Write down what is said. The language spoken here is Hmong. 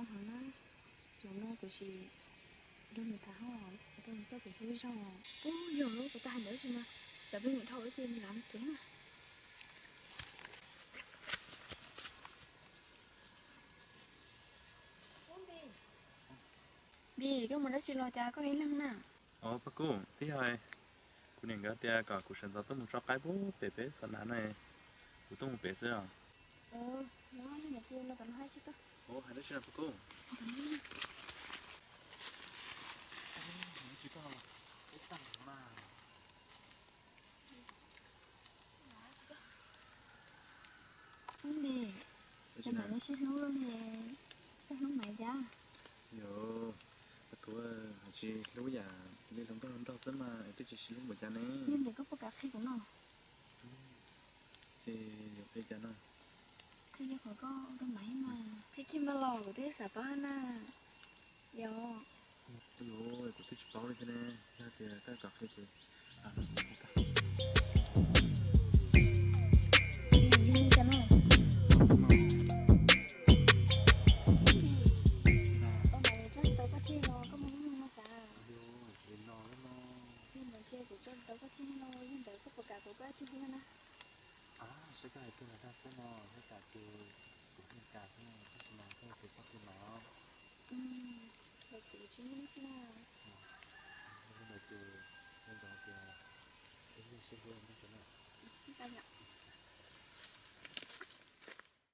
Hov na, zaum no kuv sim nrog nws tham hauj lwm, nrog nws txoj kev hlub zog. Ub, yog lub, kuv twb hais ntawd tab sis mas tsam peb mus dhau ib ce nws lam kev na. Npis, koj mus dab tsi los cas koj ib leeg na? Os Paj Kub, twb yog kuv niam nkawd tias kom kuv sawv ntxov tuaj mus tso qaib pub pem peb xov nas na, kuv tuaj mus pem xwb os. Hais dab tsi no Paj Kub? Ub, Npis, cas mam li sib hlub li, koj hlub Maiv cas? Yog, Paj Kub, hais tsis hlub yam li hluas nkauj hluas nraug xwb mas es twb tsis sib hlub npaum cas ne. Yog Npis, koj puas kam qhia kuv no? Es yuav qhia cas no? Qhia li qhov koj ua rau Maiv mas. Qhia kiag mas los, kuv twb xav paub na. Yog. Ua li, kuv twb tsis paub li thiab ne, yog tias koj kam qhia ces